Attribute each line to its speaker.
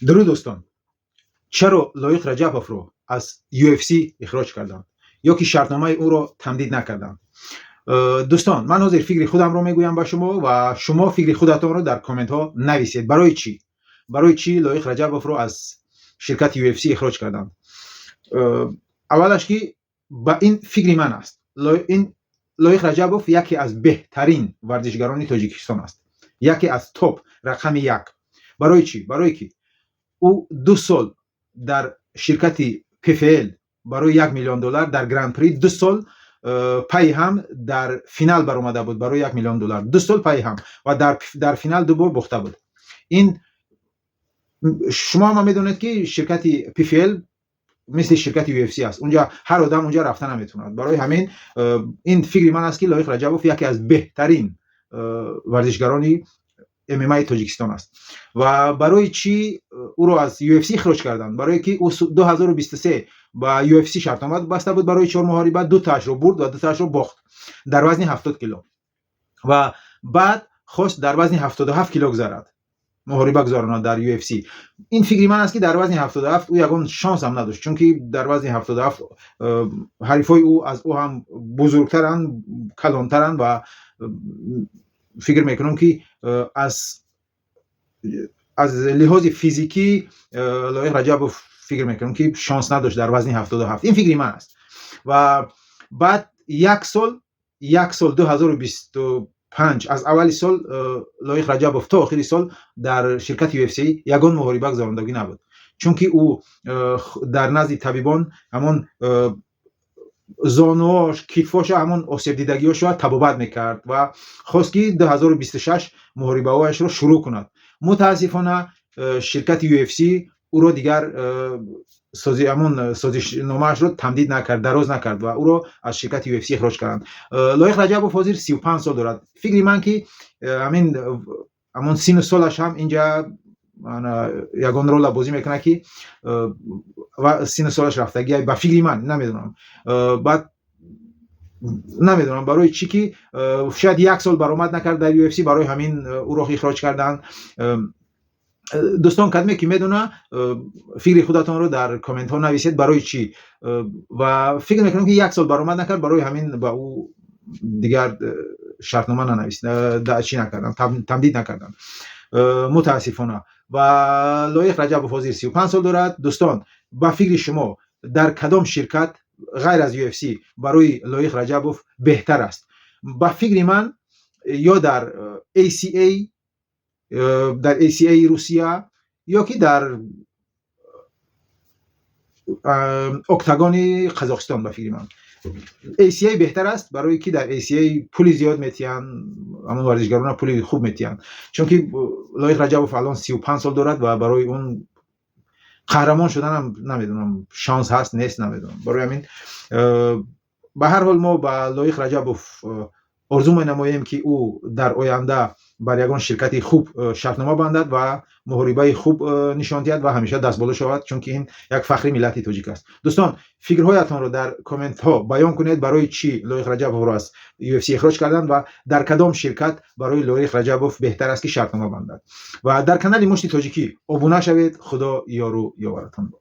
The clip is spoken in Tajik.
Speaker 1: Дуруд, дӯстон. Чаро Лоиқ Раҷабовро аз UFC ихроҷ карданд ё ки шартномаи ӯро тамдид накарданд? Дӯстон, ман ҳозир фикри худамро мегӯям ба шумо ва шумо фикри худатонро дар комментҳо нависед. Барои чӣ Лоиқ Раҷабовро аз ширкати UFC ихроҷ карданд? Аввалаш ки ба ин фикри ман аст, ин Лоиқ Раҷабов яке аз беҳтарин варзишгарони Тоҷикистон аст, яке аз топ рақами як. Барои чӣ? Барое ки ӯ 2 сол дар ширкати ПФЛ барои 1 миллион доллар дар Гран-при 2 сол пайи ҳам дар финал баромада буд барои 1 миллион доллар, 2 сол пайи ҳам, ва дар финал ду бор бохта буд. Ин шумо ҳама медонед, ки ширкати ПФЛ мисли ширкати UFC аст, унҷа ҳар одам унҷа рафта наметавонад. Барои ҳамин ин фикри ман аст, ки Лоиқ Раҷабов яке аз беҳтарин варзишгарони ММАи Тоҷикистон аст. Ва барои чӣ ӯро аз UFC ихроҷ карданд? Барое ки ӯ 2023 ба UFC шартнома баста буд барои чор муҳориба, ду таашро бурд ва ду таашро бохт дар вазни 70 кило ва баъд хост дар вазни 77 кило гузарад, муҳориба гузаронад дар UFC. Ин фикри ман аст, ки дар вазни 77 ӯ ягон шонс ҳам надошт, чунки дар вазни 77 ҳарифҳои ӯ аз ӯ ҳам бузургтаранд, калонтаранд ва фикр мекунам, ки аз лиҳози физикӣ Лоиқ Раҷабов, фикр мекунам, ки шонс надошт дар вазни 77. Ин фикри ман аст. Ва баъд як сол, 2025, аз аввали сол Лоиқ Раҷабов то охири сол дар ширкати UFC ягон муҳориба гузарондагӣ набуд, чунки ӯ дар назди табибон ҳамон зонуош, китфоша, ҳамон осебдидагиҳошро табобат мекард ва хост, ки 2026 муҳорибаҳояшро шурӯъ кунад. Мутаассифона, ширкати UFC ӯро дигар ҳамон созишномаашро тамдид накард, дароз накард ва ӯро аз ширкати UFC ихроҷ карданд. Лоиқ Раҷабов ҳозир 35 сол дорад. Фикри ман, ки ҳамин ҳамон сину солаш ҳам инҷа ягон рола бозӣ мекунад, ки ва сину солаш рафтагӣ, ба фикри ман. Намедонам, баъд намедонам барои чӣ, ки шояд як сол баромад накард дар UFC, барои ҳамин ӯро ихроҷ карданд. Дӯстон, кадме ки медона, фикри худатонро дар комментҳо нависед, барои чӣ. Ва фикр мекунам, ки як сол баромад накард, барои ҳамин ба ӯ дигар шартнома нанавис, чӣ накарданд, тамдид накарданд, мутаассифона. Ва Лоиқ Раҷабов ҳозир 35 сол дорад. Дӯстон, ба фикри шумо, дар кадом ширкат ғайр аз UFC барои Лоиқ Раҷабов беҳтар аст? Ба фикри ман, ё дар ACA, дар ACA Русия, ё ки дар Октагони Қазоқистон. Ба фикри ман, ACA беҳтар аст, барое ки дар ACA пули зиёд метиҳанд, ҳамон варзишгарона пули хуб метиҳанд, чунки Лоиқ Раҷабов алон 35 сол дорад ва барои он қаҳрамон шуданам намедонам, шанс ҳаст, нест, намедонам. Барои ҳамин, ба ҳар ҳол, мо ба Лоиқ Раҷабов орзу менамоем, ки ӯ дар оянда бар ягон ширкати хуб шартнома бандад ва муҳорибаи хуб нишон диҳад ва ҳамеша дастболо шавад, чунки ин як фахри миллати тоҷик аст. Дӯстон, фикрҳоятонро дар комментҳо баён кунед, барои чӣ Лоиқ Раҷабовро аз UFC ихроҷ карданд ва дар кадом ширкат барои Лоиқ Раҷабов беҳтар аст, ки шартнома бандад. Ва дар канали Мушти Тоҷикӣ обуна шавед. Худо ёру ёваратон бод.